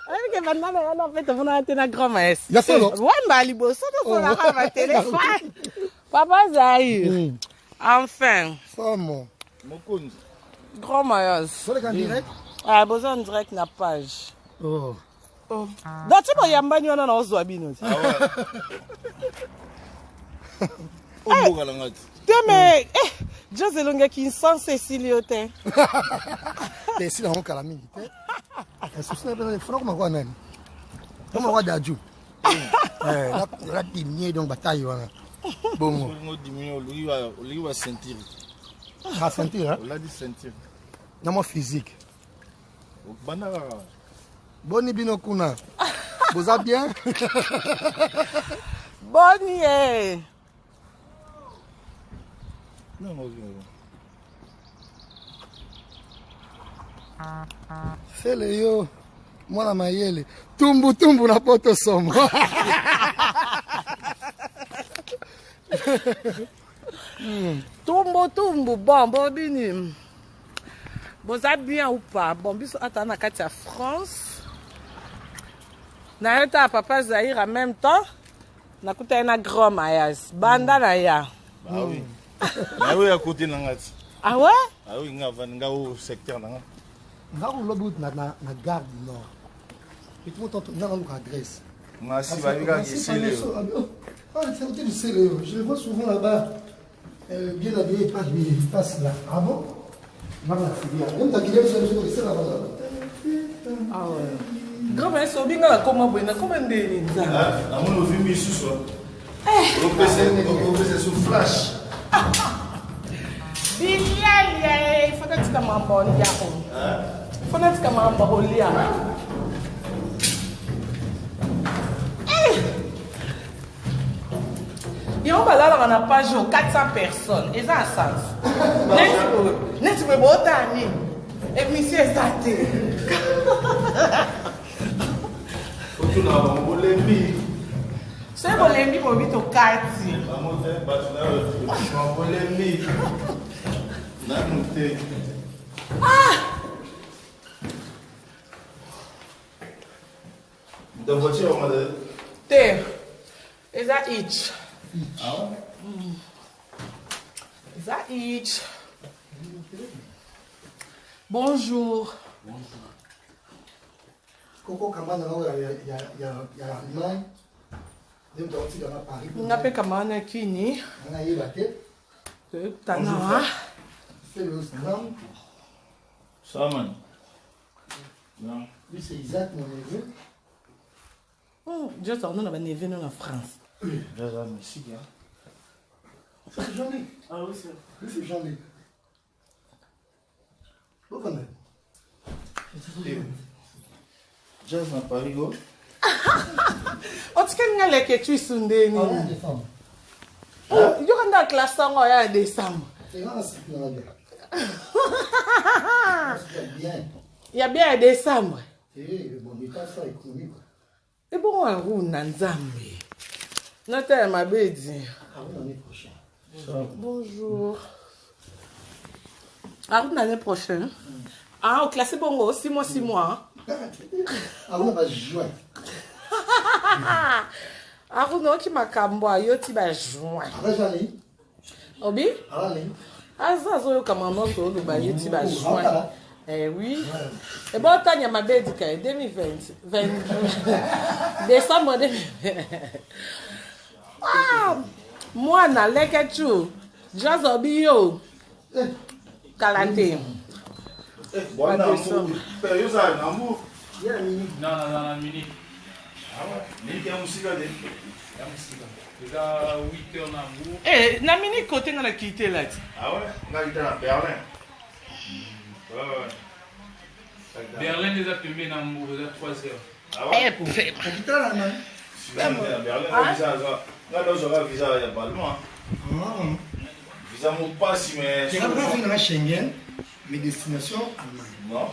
Oyebike banda na yana mpe tomonana te na grand maes Ya solo? wamba liboso tosolaka batelefone papa zaire enfin Somo. Mokonzi. grand mayas Soleka en direct? ah, boza en direct na page Oh. donc ti boyambani wana na ozwa bino te Omboka na nga ti. te me eh, jos elongaki insense esili yo te Te esila yango kala mingi te. Susi na bino fona koma kwa nani? Koma kwa Daju. Eh, la la diminuer donc bataille wana. Bongo. Olingo diminuer olingi ba olingi ba ceinture. Ah ceinture hein? Oladi ceinture. Na mwa physique. Banda kaka. Boni bino kuna. Boza bien? Boni eh. Non, non, Sele yo mwana mayele tumbu tumbu na poto somo. Tumbu tumbu bon bobini. Boza bien ou pas? Bon biso ata na kati ya France. Na yo ta papa Zaire en même temps. Nakutani na grand mayas. Banda na ya. Bah oui. Bah oui, à côté na nga ti. Ah ouais? Ah oui, nga vandi nga au secteur na nga. Nga kolobi uti na, na, na gare du Nord. Et tout le monde nga naluka adresse. Nga si ba bika kisele. Ah, c'est côté du Célé. Je le vois souvent là-bas. Bien habillé, il passe, il passe là. Ah bon? Nga na filière. Même ta guinée, je suis là-bas. Ah ouais. Grand mayas obinga na koma boye na koma ndeni nzambe. Namoni ovimbi lisusu. Opesa opesa sous flash. Bilialia eh, faut natika mambo olia ko. Faut natika mambo olia. Eh! Yango balalaka na page oyo 400 personnes eza na sens. Neti boye, neti boye bootala nini? Émission eza te. Otuna bango bolembi. Soki bolembi bobi tokati. Bango te bato na yo bolembi. Nanu te. Ta voiture on a Te. Eza itch. Ah ouais? Eza itch. Bonjour. Koko kamba na ya ya ya ya ya Allemagne. Nde moto akotika na Paris. Nga mpe kama wana kini. Nga yeba te. Toyokutana. C'est le Grand. Ça man. Non. Lui c'est Isaac mon neveu. Just on na baneve no na France. Jaza musique hein. Ça c'est Jean-Luc. Ah oui, c'est. Lui c'est Jean-Luc. Bovanda. Jazz na Paris go. Otikali nga leke tu sundeni. Ah, en décembre. Yoka nda classe yango ya décembre. C'est nga na cycle na bien. Bien. Ya bien ya décembre. Eh, bon, état ça économique. Ebongo aruna nzambe. Nata ya mabedi. Ah, oui, l'année prochaine. Bonjour. Aruna l'année prochaine. Ah, au classé bongo, 6 mois, 6 mois. Ah, on va juin. Aruna oki makambo ayoti ba juin. Après, j'allais. Obi? Allez. Aza azoyoka mama toloba ye ti ba juin. Ah, Eh oui. Et bon, Tania Mabedi, 2020. 20, décembre 2020. Ah, mwana lekechu. Jazz obi yo. Kala te. Bon, Pas décembre. Père, yo za na Hambourg. Non, non, non, na Munich. Ah ouais. Minute ya musika te. Ya mosika. Eza 8 heures na Hambourg. Eh, na minute kote nga na kite la ti. Ah ouais? Nga kita na Berlin. Ouais ouais. Berlin eza pembeni na Hambourg, eza 3 heures. Ah ouais? Eh, pe. Okita na Allemagne. Nga na Berlin, nga visa za. Nga nazwaka visa ya Allemand. Ah. Visa mo pasi mais C'est la première fois na Schengen, mais destination Allemagne. Non.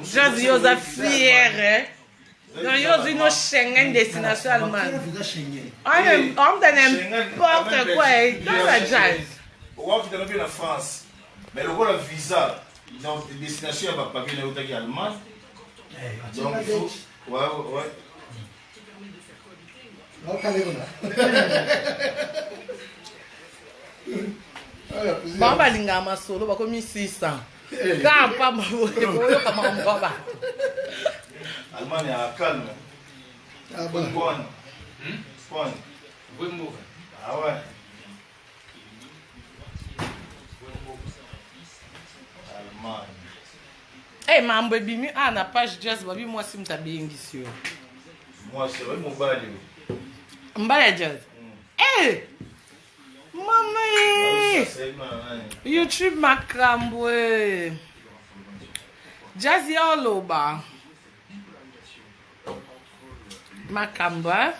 Jazz yo oza fier eh? Donc yo ozwi no Schengen destination Allemagne. On te n'importe quoi eh? Tala Jazz. Okokita mpe na France. Mais lokola visa donc destination ya bapapier na eutaki Allemagne. Donc il faut ouais ouais. Bango balingaka masolo bakomi 600. Kaka pamba boye boyoka makambo ya bato. Allemagne ya calme. Ah bon. Bonne. Bonne. Vrai mboka. Ah ouais. Allemagne. Eh mambo ebimi ah na page jazz babi mwasi moto abengisi yo. Mwasi oyo mobali. Mbala ya jazz. Eh! Mama eh! YouTube makambo eh. Jazz ya oloba. Makambo eh?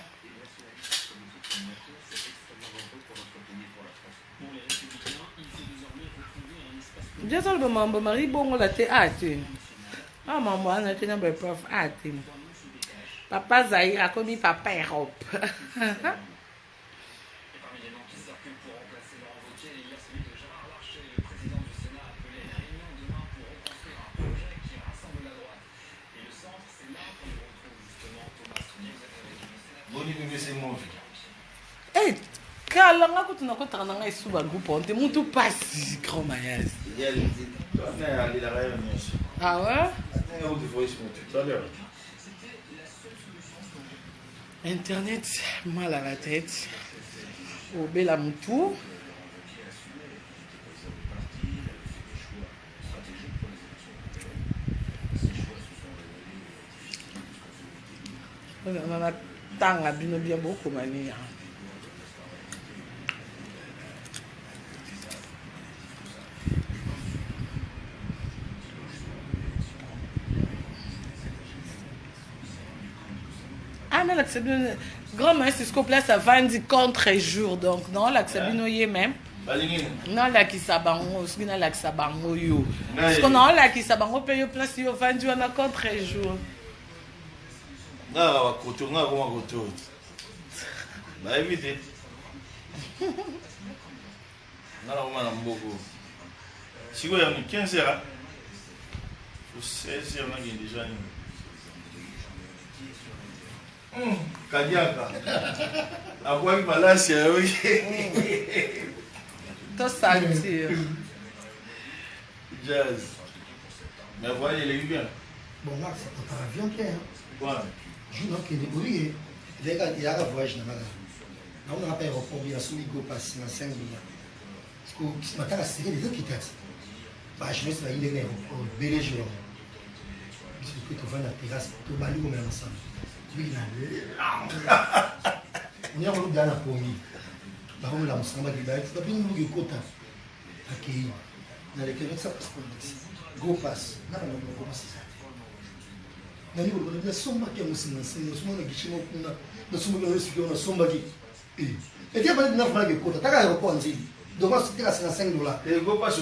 Jazz oloba mambo Marie bongola te ah te. Ah mambo wana te na ba prof ah te. Papa Zaire akomi papa Europe. Boni BBC movie. Eh, kala nga kutu nakotaka na ngai esu bagroupe wana te mutu pasi grand mayas. Ah ouais? Internet mal à la tête. Obela mutu. Natanga bino bien bokoma nini ah nalakisa bino grand maestro siko place avandi contre jour donc naolakisa bino ye même nalakisa bango soki nalakisa bango yo siko naolakisa bango mpe yo place yo ovandi wana contre jour Ngaka bakoto ngaka koma koto nayebi te nga nakoma na mboko sikoyo yango 15 heures o 16 heures nakende deja nini kadiaka akwaki malasi ayoki tosentir jazz mais voyage eleki bien. Bon, là, c'est pas avion te, hein. Ouais. Jour nakende oye ezalaka voyage na nga kaka namonaka mpe aéroport bien nasombi go pass na 5 dollars parce mataka sekele ezokita ti bajeunesse bayi ndenge na aéroport ebele jour yango biso mpe tovandi na terrasse tobandi komela masanga tobiki na onya kolobela na pongi bakomela mosanga bakibaki babini moluki ekota akei nalekeli sa passeport go pass nana go pass eza te nani koloba nasombaki yango nsima nse nasomba na guichet moko kuna nasombaki yango esika wana nasombaki ete bali nafalaki ekota taka aéroport nzili donc teka 55 dollars. Go pass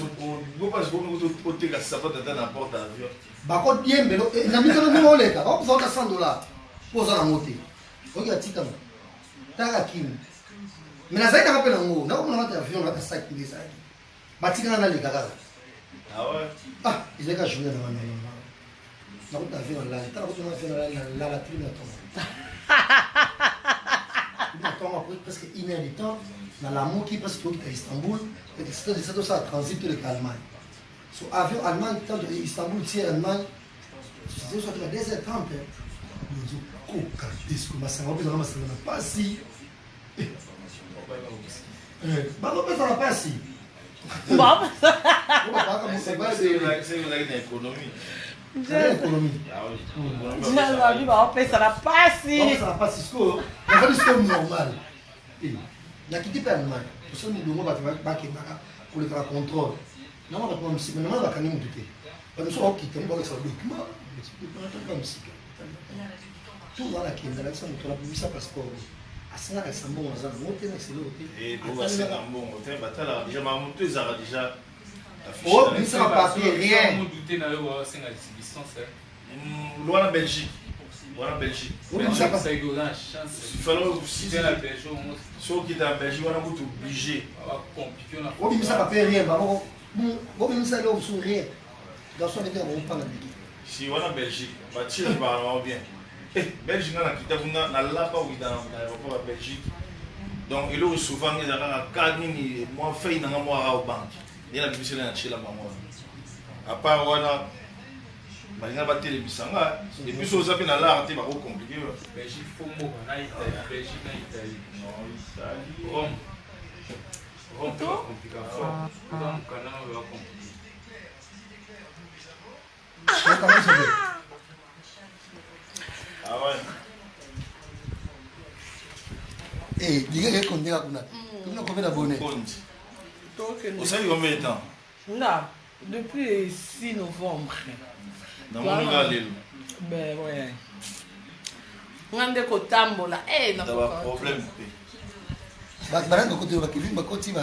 go pass go oteka sapato ata na porte avion. Bakodiembelo na mitano ndenge oleka bakokufa ota 100 dollars mpo oza nango te oki atikanga taka kini me nazali nanga mpe nango nakomona kati avion na kati saki nde ezalaki batikanga naleka kaka. Ah ezalaki ka journée nanga na nakuta avion nalali tala kutu na avion nalali nalala tili na tongo na tongo après presque une heure de temps nalamuki parce que tokita Istanbul c'était tosala transit toleka Allemagne so avion Allemagne tanto Istanbul tie Allemagne c'était soit na 2h30 nozokoka te siko masanga opesaka masanga na pasi bango opesaka pasi. Ozalaki na économie. Économie. Baopesa na pasi. Baopesa na pasi sikoyo nafandi sikoyo normal nakiti mpe Allemagne tosali molongo bato bakendaka kolekaka contrôle nango bato bamosika namona bakangi motu te bato mosusu bakokita mo bakokisa badocument ataka mosika tour wana akenda alakisa moto nabimisa passeport asengaka akisa mbongo naza nango te na eseloko te. Basenga mbongo te batalaka deja makambo to ezalaka deja. Oh, bimisaka papier rien. Doute na yo basenga licence. Wana Belgique, wana Belgique. Obimisaka. Soki oza na chance. Fallait si na Belgique, soki okita na Belgique wana kutu obligé. Bacompliqué na. Obimisaka mpe rien bango bobimisa eloko mosusu rien. Garçon abetaka bango mpanga ndeke. Si wana Belgique batire bakanao bien. Belgique nga nakita kuna, nalapa kokita na aéroport ya Belgique. Donc eloko souvent nga eza kaka ka nini, mwa feuille nanga mwa Rawbank nde nabimisela na tiela bango wana. À part wana balinga batelemisa nga, et puis so oza mpe na lar te, bakocompliquer. Belgique fo mboka na Italie, Belgique na Italie. Non, Italie. Rome. Rome mpe bacompliquer fort. Oza mokanda na bacompliquer. Ah ouais. Dikeke ekondeka kuna kuna combien d'abonnés? Konzi. Tokende. Osali combien de temps? Nga depuis le 6 novembre. Namoni kaka lelo. Ben ouais, nga nde kotambola eh, Na baproblème mpe. Bato banani bakoti, bakili bakoti ba.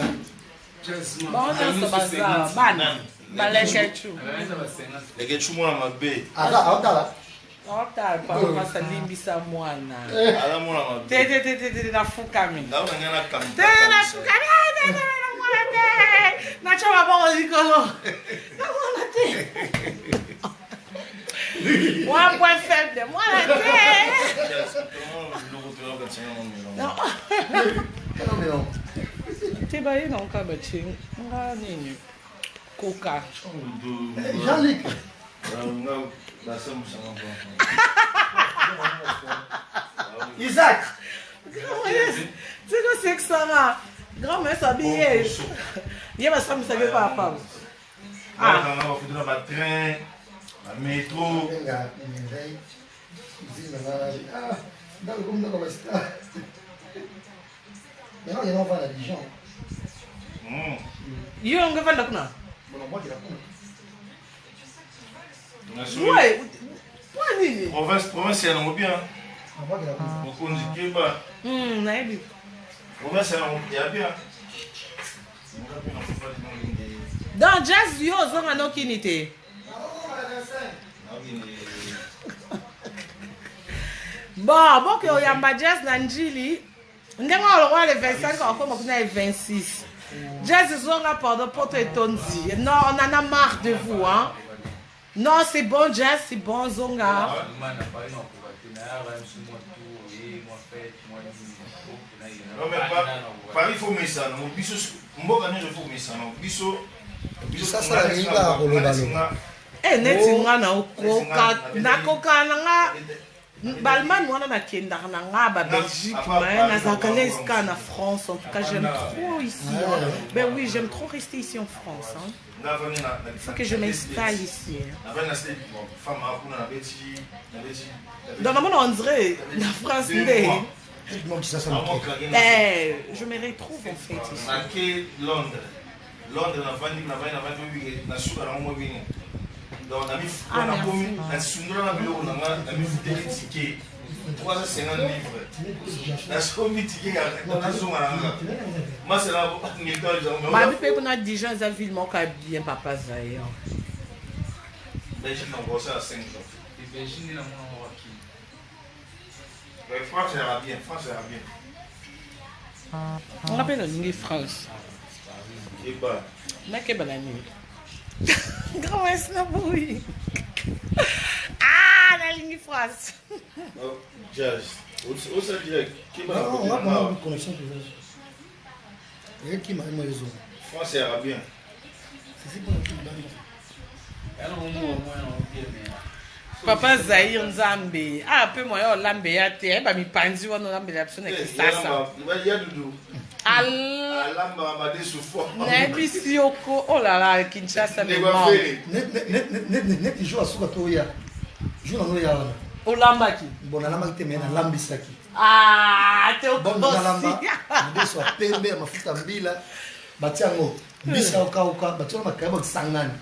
Bango nyonso baza bana balekecu. Eza ba 50. Lekecu mwana mabe. Aza aotala. Otala papa, salimbisa mwana. Aza mwana mabe. Te te te te te, nafukami. Ngai na ngai nakambi. Te, nafukami. Ah, te, te, te, mwana te, natya maboko likolo na mwana te, mwa point faible, mwana te. Kala melon. Te, baye na oka batie nga nini, koka. Jean-Luc. Isaac. Tiko sekisanga grand maître abi ye ye basambisaki epa papa. Bafuta na batrain, bamétro. Benga ngai nzinga ngai ah ndako komi ndako bastar. Maintenant, il y en a à Dijon. Yo nga vanda kuna. Bon, moi, il a kuna. Ouais, mpo nini? Province, province ya nango bien. Moi, il a kuna. Mokonzi keba. Nayebi. Province ya nango ya bien. Donc Jazz, yo ozonga nokini te. Bon, boke oyamba Jazz na Njili ndenge olongwa le 25, okoma kuna le 26. Jazz zonga, pardon, poto etondi. Non, on en a marre de vous, hein. Non, c'est bon, Jazz, c'est bon, zonga. Allemagne na Paris na okoka te, nayaka misu mwa tour ye mwa fête mwa nini. Non, mais Paris faut mesana biso, mboka nyonso faut mesana biso. Sasa nalingi kaka koloba-loba. E neti nga na okoka, nakoka na nga baAllemagne wana, nakendaka na nga baBelgique, mais nazalaka l'aise kaka na France. En tout cas, j'aime trop ici, hein. Ben oui, j'aime trop rester ici en France, hein. Il faut que je m'installe ici, hein. Navandi na femme kuna, nabeti nabeti. Donc namona on dirait na France nde. Moi, ça, ça me Eh, je me retrouve en fait ici. Nake Londres, Londres navandi navandi navandi oyebi na suka nango mo bini. Donc Ah, nakomi merci. nasundola na biloko na nga, namifuteli ticket 350 livres, nasombi ticket nazonga na nga masela. Babi mpe kuna Dijon eza ville moko ya bien, papa Zaire. Belgique na kosala 5 ans. Belgique nde na mona moko akini. France ezaka bien, France ezaka bien. Nga mpe nalingi France. Eba. Nakeba na nini, grand wes na boyi. Ah, nalingi France. Jazz osa direct keba na Non, côté on va na nga. prendre une connexion toujours. Et qui m'a aimé les autres. France ezaka bien. C'est pour la petite. Yana moko mwana bien mais Papa Zaire, Nzambe ah mpe moya olambe ya te, ayeba mipanzi wana olambela biso na Kisasa. Ya dudu. Alambaka madesu fort. Nayebisi yoko, oh là là, Kinshasa me manque. Neti jour asuka toya. Jour nango ya wana. Olambaki? Bon, nalambaki te, mais nalambisaki. Ah te. Bon, nalamba Okosi. madesu ya pembe ya mafuta mbila, batia yango mbisi ya okauka, batia yango makaya bakisangani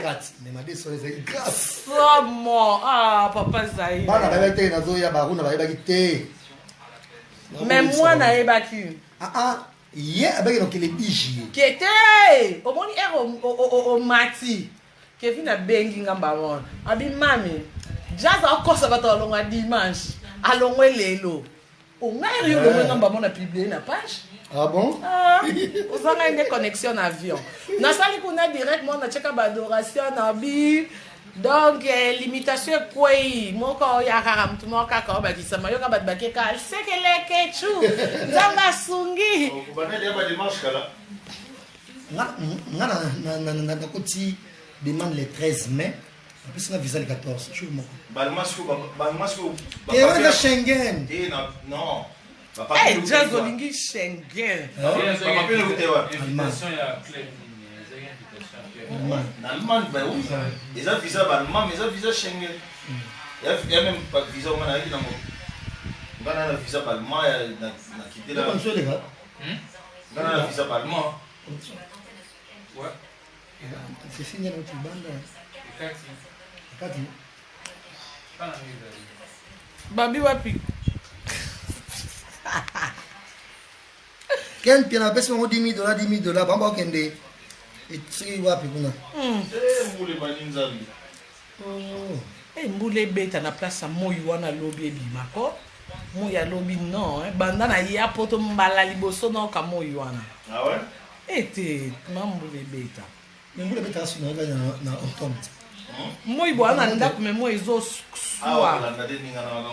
kati, mais madesu oyo ezalaki grave. Somo, ah papa Zaire. Bana bayebaki te nazoya, baruna bayebaki te. Mais mwana ayebaki. Ah ah. Ye abaki na le 10 juillet. Kete omoni ere omati. Kevin abengi nga mbala abi mami Jazz akosa bato alongwa dimanche alongwe lelo. Ongai ere yo olongwe nga mbala na publier na page. Ah bon? Ah, ozanga nde connexion na avion. Nasali kuna direct mwana nacheka baadoration na bi donc limitation ekwei moko oya kaka motu moko kaka obakisama yoka bato bakeka sekeleke chu nzambe asungi. Nga nakoti demande le 13 mai, apesi nga visa le 14 jour moko. Te, wana eza Schengen. Non. Hey, Jazz olingi Schengen. Invitation ya club nini? Ezalaki invitation ya club? Na Allemagne, bah oui. Eza visa baallemand, mais eza visa Schengen. Ya même pas visa nga nayaki nango. Nga na visa baallemand ya na kitela. Eleka. Nga na visa baallemand. Ouais. Ceci nde nauti libanda. Ekati. Ekati. Pana ngo ezali. Babi wapi? Ken Piana apesi bango 10 000 dollars, 10 000 dollars, bango bakokende soki wapi kuna. Mbula ebandi, Nzambe. Oh. Hey, mbula ebeta na place ya moi wana lobi ebimako moi alobi non eh, banda na ya poto mbala liboso naoka moi wana. Ah ouais? Ete ma mbula ebeta. Mais mbula ebetaka so na na automne. Moi bwana na ndako me moi Awa ezoswa. Kolanda te ndinga na wana.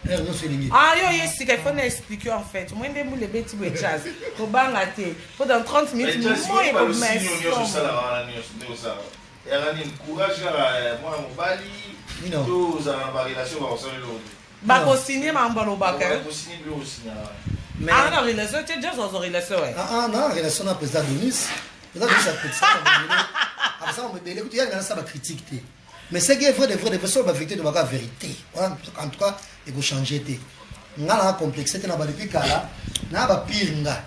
Heure nyonso elingi. Ah, yo ye sika, il faut na expliquer en fait. Moi nde mbula ebeti boye, Jazz kobanga te po dans 30 minutes moi Balosini nyonso ekobima. osalaka wana nyonso nde osalaka yaka nini? Courage kaka mwana mobali. Nino. To ozala na barelation, bakosala eloko te. Bakosigne makambo alobaka. Bakosini biloko osignaka. Mais Ah, na relation te, Jazz azo relation we. Ah, ah, na relation na président Donis. Président Donis apekisaka mabele, apesaka mabele kutu yanga nasala bacritique te, mais ce qui est vrai de vrai de vrai, so bavérité tobaka vérité wana, en tout cas ekochange te. Nga na complexe te na badepuis kala na bapire nga,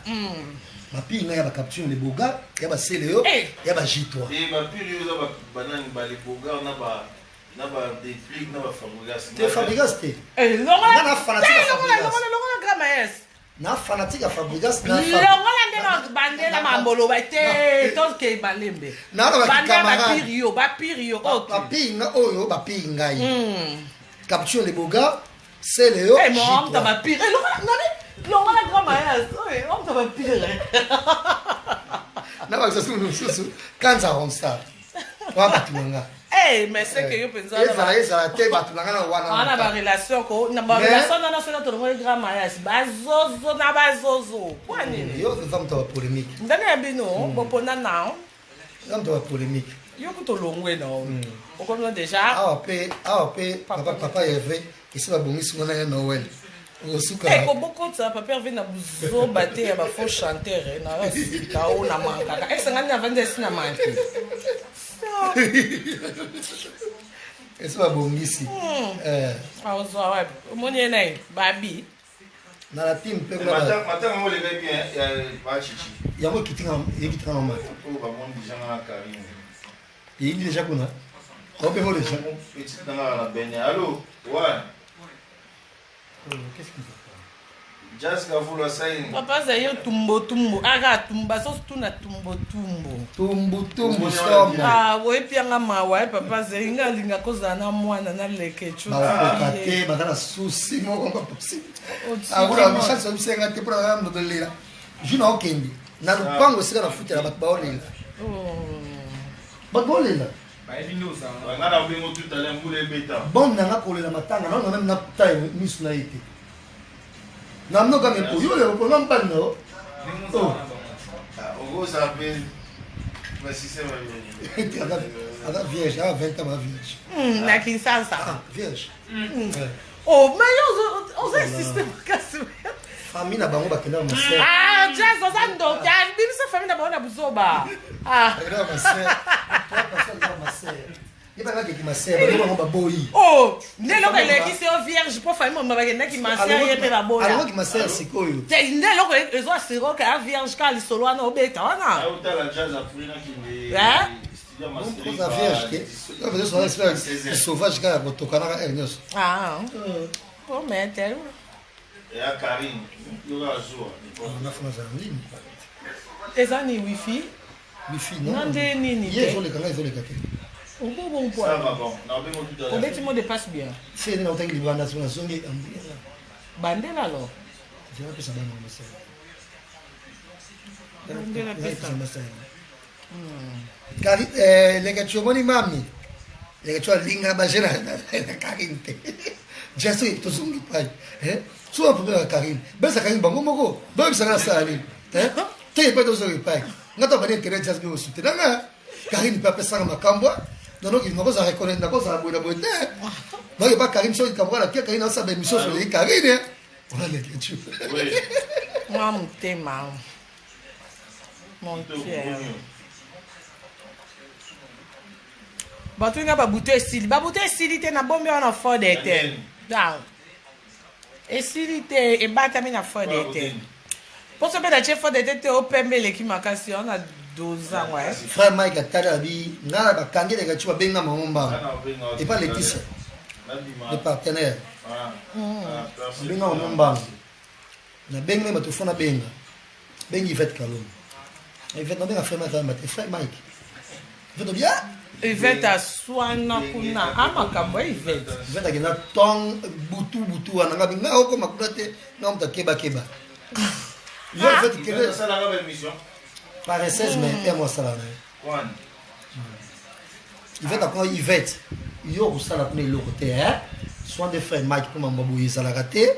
bapire nga ya bacapture le boga ya basele yo Eh. ya ba J3. E bapire oyo eza banani? Balebogar na badéplique na bafabrigas. Te, Fabrigas te. Longola. Nga na fanatique ya Longola. Fabregas. Longola, longola gramaes. Na fanatique ya Fabrigas na Longola nde na bandela mamboloba te toke balembe. Na na bandela. bacamarade. Bapire yo, bapire yo, ok. Bapire nga oyo, bapire ngai capture le boga sele yo. Eh, mo amta J3. bapire. Longola nani, longola gramaes oyo amta bapire. Na bakisa suku mosusu kanza ronstar wana bato na nga. Eh, mais c'est que yo mpenza Ezala ezala te, bato na nga na wana wana. barelation ko na barelation nana soki tolongoli gramaes bazozo na bazozo kwa nini? Yo eza moto ya bapolémique. Ndenge ya bino bopona na Eza moto ya bapolémique. Yo kuta olongwe na okomino déjà. Awa mpe papa Herve esi babongisi ngo na ya Noel osuka. Eh, kobokota papa Herve na buzoba te ya bafaux chanteur na yo sika o na mankaka esangani na vandi esi na manke. Esi babongisi. Eh, Aozwa wapi? Omoni ye na ye babi. Na la team mpe kuna Matanga yango oleka bien ya bachichi. Yango ekitinga na mata. Oyo bamoni deja nga na Karine. Eyindi deja kuna opengo deja. Petite nanga na bene, allo, ouais. Qu'est-ce qu'il faut? Jazz Kavulu asaini. Papa Zaire tumbo tumbo aka tumba sosituna tumbo tumbo. Tumbu tumbu somo. Ah, oyepianga mawa ye papa Zaire nga alinga kozala na mwana na lekecu. Bakoka te, baza na susi moko ba possible. Akula bishasi obisenga te mpona ndotolela ju na okende na lupango esika na futela bato baolela, bato baolela. Bayebi nde ozala. Nga na bengo tout à l'heure, mbula ebeta. Bon, nanga kolela matanga nano meme na ta miso na ye te na mnoka mepo yo lelo mpona mobali na yo. Ndenge ozala na bango. Okozala mpe basystème. Aza vierge, aza 20 ans, aza vierge. Na Kinshasa. Ah, vierge. Ouais. Oh, mais yo oza insiste makasi. Famille na bango bakenda na maser. Ah, Jazz oza ndoki bimisa famille na bango na buzoba, ah. Bakenda na maser, trois personnes na maser, ye bangakeki maser, bango bango baboyi. Oh, nde eloko elekisi yo vierge mpo famille moma bakendaki maser, ye mpe baboya. Alongaki maser sikoyo. Te, nde eloko ezo asiro ka ya vierge kaka lisolo wana obeta wana. Aotala Jazz apres nakende. Eh? Studio mastering. Oza vierge te, sauvage kaka kotokanaka heure nyonso. Ah, po mais te. Ya Karine, yoka azua. Nga fana za nini? Eza ni wifi? Wifi non. Nga nde nini te? Ye ezoleka nga ezoleka te. Obobo mpo. Ça va bon. Na obengo tout à l'heure. Obeti mot de passe bien. Se na otangi libanda so nazongi ambulance. Bandela alors. Zela pesa bana masala. Bandela pesa. Masala. Kari eh, leka omoni mami leka tio alinga baje na Karine te jaso tozongi pai eh? So baproblème ya Karine besa Karine bango moko bayebisanga na sala nini eh? Te epai tozongi epai nga to abandi internet jas mpe osute nanga Karine mpe apesanga makambo nonoki nakozala reconnaitre nakozala boye na boye te noki epa Karine soki likambo kaka nakia Karine asala baémission soki Karine ona leke tio mwa motema Mon cœur. bato nga babutu esili babutu esili te nabombi wana fond de te esili te ebatami na fond de te mposo mpe natie fond de te te opembe eleki makasi wana 12 ans ouais. Frère Mike atali abi nga na bakangi eleka ti babenga mango mbango epa Laetitia le partenaire babenga mango mbango nabengi me bato fo nabenga bengi Yvette Kalombo Yvette nabenga frère Mike ayamba te frère Mike Yvette obi ah Yvette aswana kuna a makambo ya Yvette Yvette akenda tong butu butu wana nga nga okoma kuna te nga moto akeba keba yo Yvette kende asalaka ba émission paresseuse mais ye mo asala na ye Yvette akoma Yvette yo okosala kuna eloko te soin de frère Mike mpo mambo boye ezalaka te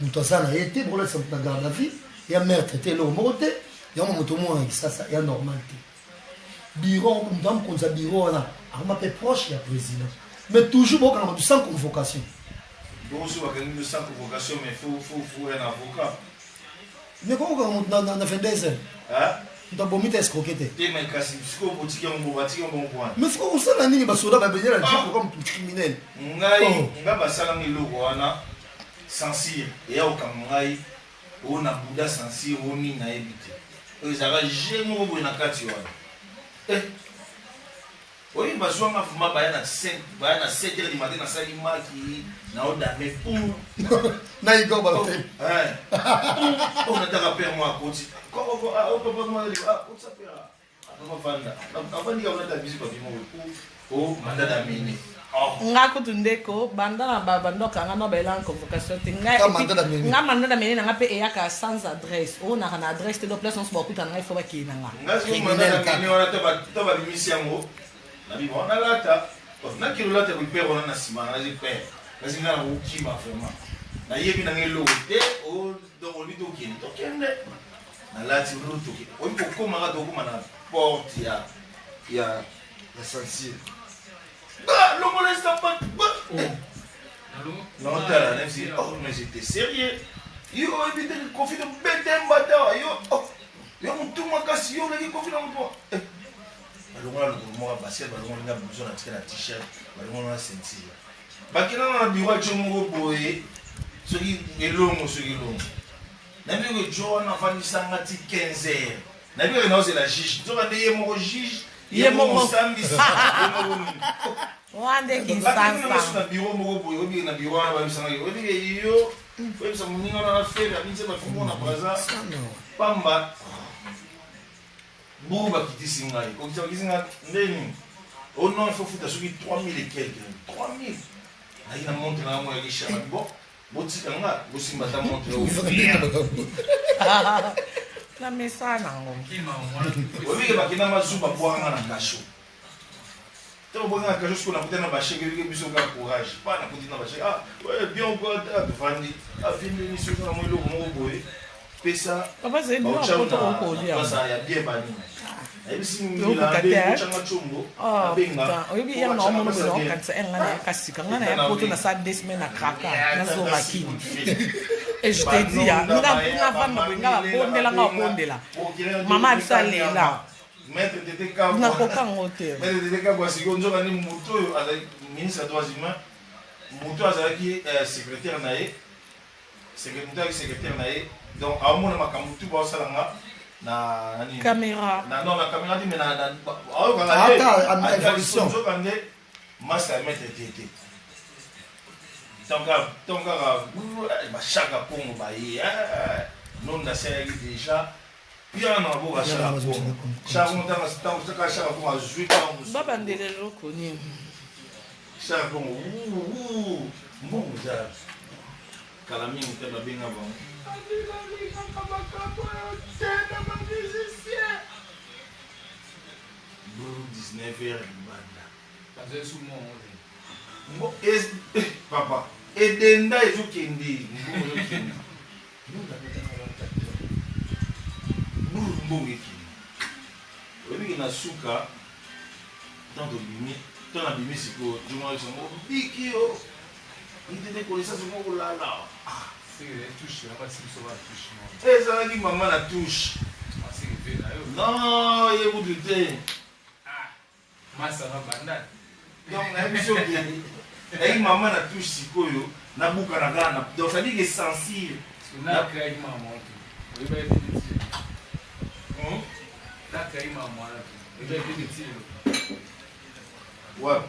moto aza na ye te bokolatisa moto na garde à vue ya meurtre te eloko moko te yango moto omona kisasa ya normal te bureau moto amokonzi ya bureau wana akoma mpe proche ya président mais toujours bokanga bato sans convocation. Bonso bakangi bino sans convocation mais faut un avocat. Mais kokokanga moto na 22 heures moto abomi te escroke te. Te mais kasi sikoyo botiki yango batiki yango bongo wana. Mais sikoyo kosala nini basoda babeyela jeep lokola moto criminel. Ngai ngai basalanga eloko wana censure eya kokanga ngai oyo na buda censure oyo nini nayebi te oyo ezalaka je moko boye na kati wana eh. Oyo bazwanga vraimen baya na 5 baya na 7 heures du matin nasali maki na odame pour na Igor Balotelli oyo nataka père moko akoti papa moko otisa père papa vanda avandi kaka nata biso papi moko o mandat d'amener. Nga kutu ndeko banda na banda okanga na bayela convocation te nga mandat d'amener na nga mpe eyaka sans adresse oyo naka na adresse te donc place nyonso bakuta na ngai fo bakei na nga. Nga sikoyo mandat d'amener wana to babimisi yango nabima nalata nakende olata père wana na nsima nazi père nazi nga nakokima vraiment nayebi nanga eloko te donc olobi tokende tokende nalati olo tokende oyebi kokomaka tokokoma na porte ya ya ya censure ba longola esamba ba naotala nayebisi oh mais j'étais sérieux yo oyebi te kofi to bete mbata yo oh yo motu makasi yo oleki kofi na motu balongola lokolo moko ya basket balongoli nga blouson na tika na t-shirt balongola na ceinture bakendanga na biro ya jo moko boye soki elongo soki elongo nayebi ko jo wana afandisanga ti 15 heures nayebi kaka naozela juge nzoka nde ye moko juge ye moko mosambisi ye moko nini wana nde Kinshasa na biro moko boye oyebi na biro wana bayebisanga yo oyebi ke yo oyebisa moninga wana na fere abinisa bafumo na braza pamba bu bakitisi ngai kokitisa bakitisi ngai ndeni oh non il faut futa soki 3000 et quelque 3000 nayaki na montre na yango yaki cher bon botika nga bosimba ata montre na mesana nango oyebike bakenda mazu babwaka nga na kasho te babwaka na kasho sikoyo nakuta na basheke oyebike biso kaka courage pa nakuti na basheke ah ouais bien quoi tovandi afindeli soki na mwa eloko moko boye pesa ya bien banini nayebisi mbila combo abenga oyebi yango na omona boye naokanisa ere ngai nayaka sika ngai naya poto nasala deux semaines na kraka nazonga kini et je te dis nga navanda boye nga babondela nga babondela mama abiso alela maître tete kabwa nakoka yango te maître tete kabwa sikoyo nzoka nde moto oyo azali ministre ya droits humains moto azalaki secrétaire na ye moto azalaki secrétaire na ye donc aomona makambo tu baosala nga na nini caméra na non na caméra te mais na ayokanga nzoka nde masa ya maître tete. Ntango kaka bashaka Kongo baye, nonda asalaki déjà pia na maboko ya Shaka Kongo. Shaka Kongo, ntango kaka Shaka Kongo azwi ntango mosusu. Babandela eloko nini? Shaka Kongo, mbongo eza kala mingi te, babenga bango. Alingaka makambo oyo te na bamusicien. 19 heures libanda. Papa, edenda ezokende, mbongo ezokende, mbongo ekende. Oyebiki na suka, ntango tobimi, ntango nabimi sikoyo, journaliste yango biki yo itete connaissance moko kolala ezalaki mama na touche. Non, ye kutu te. Donc nayebi soki nayebi mama na touche sikoyo nabukana kaka na, donc ça dit que censure. Wapi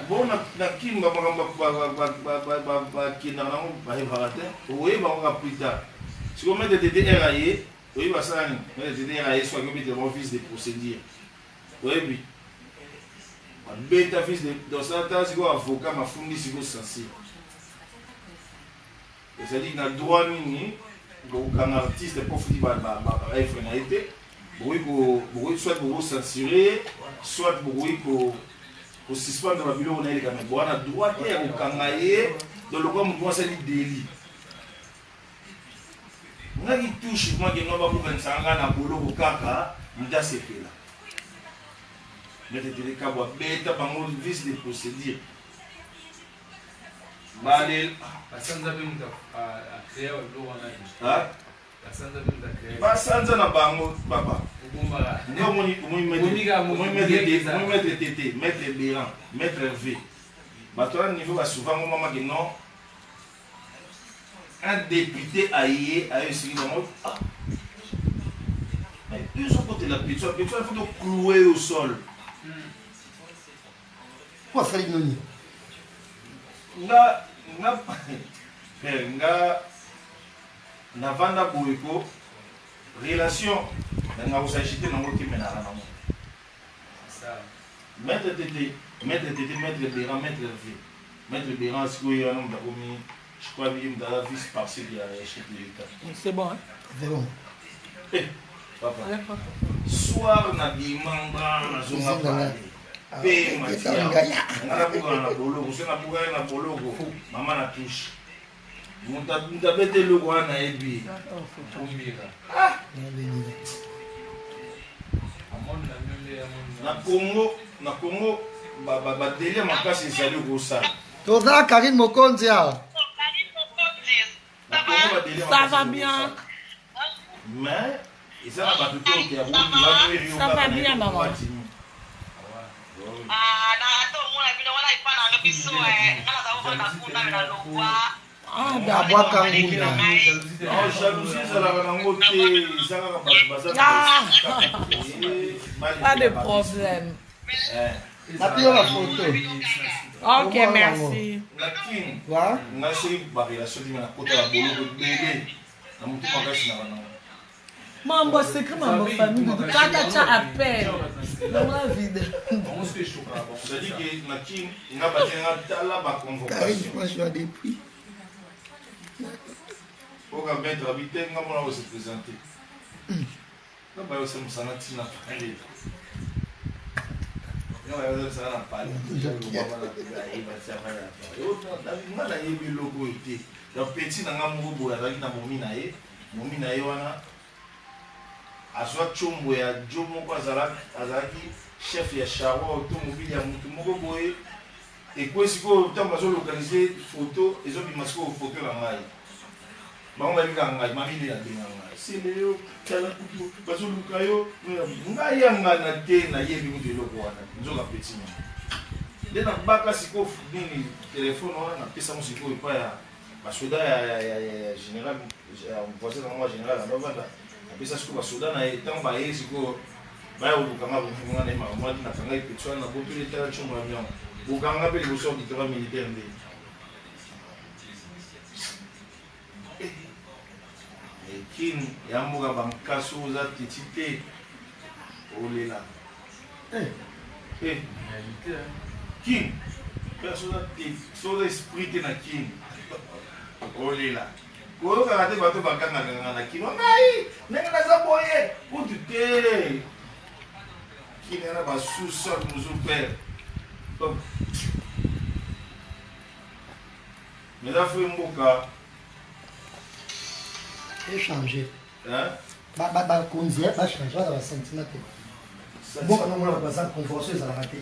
bon na kimba makambo bakendaka nango, bayebaka te, okoyeba ngo kaka plus tard. Sikoyo maître Tete r aye, oyebi asala nini? Maître Tete r aye, soki obetela bango vice de procédure, oyebi babeta vice de, donc sata sikoyo avocat mafundi sikoyo censure ezali na droit nini kokanga artiste mpo futi baefre na ye te. Bokoki soit bokocensurer ye, soit bokoki kosuspendre babiloko na ye eleka, mais boa na droit te ya kokanga ye. Donc lokola motu asali délit, ngaki touche mwake nga bakokanisaka nga na boloko kaka moto asepela. Maître Tele Kabwa beta bango vice de procédure balel. Basanza mpe moto acréa biloko wana te. Basanza na bango, papa. Nde omoni maître Tete, maître Béran, maître Hervé, bato wana niveau basouvent ngo mamaki non, un député aye aye esiki bango ezokotela petio petio, il faut toclouer au sol. Po asali nini? Nga frère, nga navanda boye ko relation nanga kosagite nango te, menaka nango maître Tete, maître Tete, maître Béran, maître Hervé. Maître Béran sikoyo ye wana moto akomi, je crois ye moto aza vice partiel ya chef de l'État. C'est bon, hein? C'est bon. Eh, papa, soir na bimanga nazonga pale mpe matia nga nabukana na boloko. So nabukani na boloko, mama na touche, moto abete eloko wana, nayebi. Na Congo badélai makasi ezali kosala. Toza Karine Mokonzi awa. Na Congo badélai. Ça va bien. Mais eza na bato te oke banweri yo. Ça va bien, maman. Na omona bino wana epa nanga biso, nga naza kovanda kuna na longwa. Ah, d'accord. Abwaka ngunda. Non, jalousie ezalaka nango te, eza kaka bato baza. Ah. Pas de problème. Napi yo bafoto. Ok, merci. Na Kini wa nga soki barelation ndenge nakota ya boloko ebele na motu makasi naka nango. Mambo secret, mambo famille, Doudou. Kaka tia appel. Dans la vida. C'est-à-dire que na Kini nga batenga tala Karine, baconvocation. Franchement, depuis Oka maître abi te, nga mona kose présenter nga bayosa mosala ntina pale, nga bayosa mosala na pale, nga nayebi eloko oyo te. Donc petit na nga moko boye azalaki na momi na ye, momi na ye wana azwa tshombo ya jo moko azalaki chef ya charroi automobile ya motu moko boye. Ekwe sikoyo, ntango bazolocaliser photo, ezobima sikoyo photo na ngai, bango bayebikaka ngai, mami nde nabenga ngai sele yo, tala kutu bazoluka yo. Ngai ya ngai na te, nayebi kutu eloko wana. Nzoka petit na nde nabaka sikoyo nini telefone wana, napesango sikoyo epai ya basoda ya général, ya voisin na bango ya général andovanda. Napesa sikoyo basoda na ye, ntango baye sikoyo baya koluka nga, bofinga na ye makambo wana, nakangaki petit wana, nabotoli, etala ntiongo ya miango. Bokanga mpe liboso auditorat militaire nde. Kin ya mboka bankasu oza teti te olela. Eh. Eh. Kin perso oza te so oza esprit te na kin olela. Koyokaka te bato bakangakanga na kino ngai ndenge naza boye kutu te. Kin yana ba sous-sol mosusu père. Mais eza fo mboka échanger bakonzi bachange baza basentiment te mboka nomona bato baza convention ezalaka te.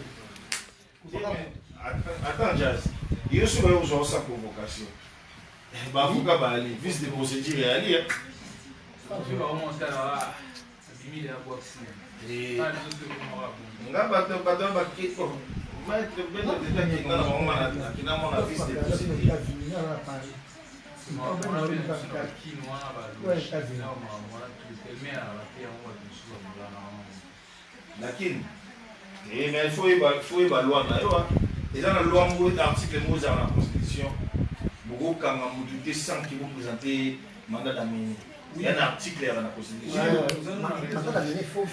Attends Jazz, yo soki baye kozwa osa convocation, baavocat baali vice de procédure eyali. Nga bato bato bake maître Bendo teta kinga na bango nakina mona vice de procédure. Na Kin eh, mais il faut yeba, faut yeba loi na yo. Eza na loi moko, article moko ezala na constitution, bokokanga mutu te sans que vous présentez mandat d'amener. Il y a un article ya na constitution. Mandat d'amener faut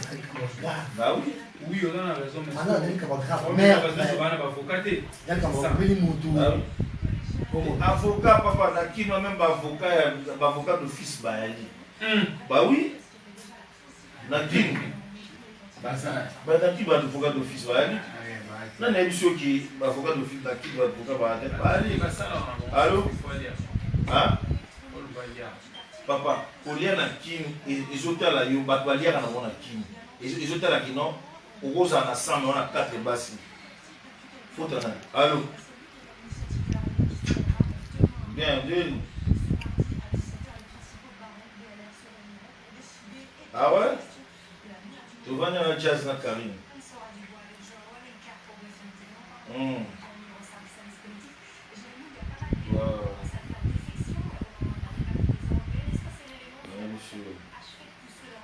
grave. Bah oui. Oui, on a raison, mais mandat d'amener kama grave. Merde. Bana bavocat te. Ya kama beli mutu. Avocat papa na kino même ba avocat, ba avocat d'office bayali. Bah oui. Na kin banaki ba avocat d'office bayali nani ayebi soki ba avocat d'office na kin ba avocat bayali. Allo papa, kolia na kin ezotala yo, bato baliaka nango na kin ezotala kino okozala na 100 wana 4 basi fota nani. Allo bien bien. Ah ouais? Tovandi na Jazz na Karine. Wow.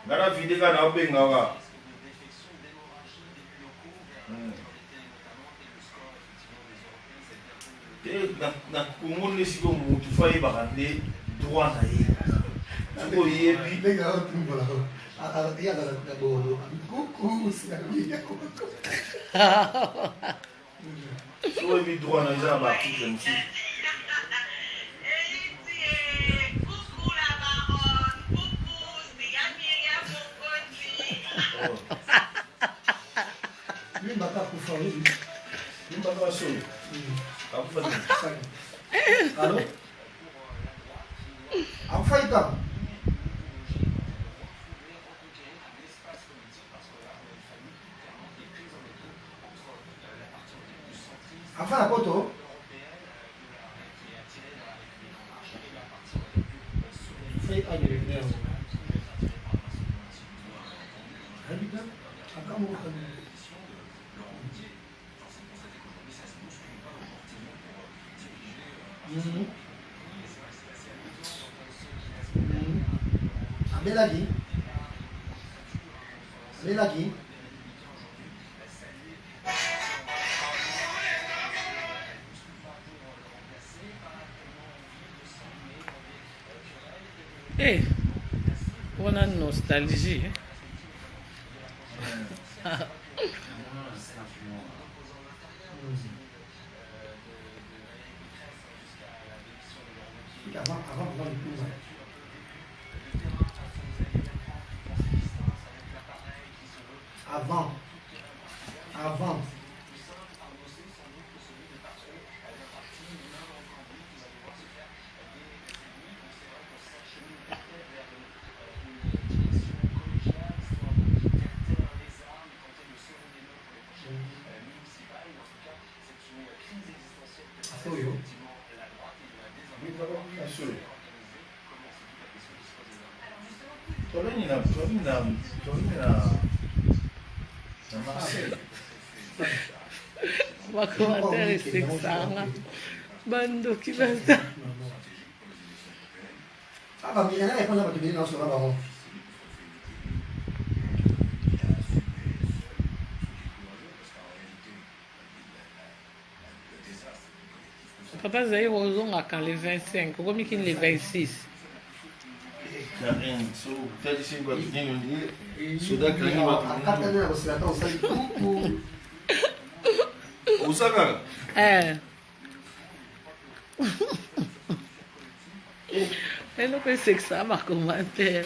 Nga na vide kaka na obenga wa. Te na Congo nde sikoyo mutu fo ayebaka nde droit na ye. Soki oyebi ndenge aotumbola ye azala na bolo kuku. Soki oyebi droit na eza na ba article mosusu. Limbaka kufa oyebi. Limbaka basolo. Akufa te. Allo? Akufaki kaka. Akufa na poto. Fai anniversaire. Habita akambo kami. Abelaki abelaki. Eh, wana nostalgie. Avant, avant, avant le coup. Avant. Avant. Oyo. Toloni na toloni na toloni na na Marseille. Bacommentaire esekisanga, bandoki baza. Ah, ba millionnaire epona bato ebele na osola bango. Papa Zaire ozongaka le 25, okomi kini le 26. Karine, so otalisi bato nini ondie soda kangi bato. Akata nde na kosela ata osali kuku. Oza kaka. Eh. Eloko esekisa bacommentaire.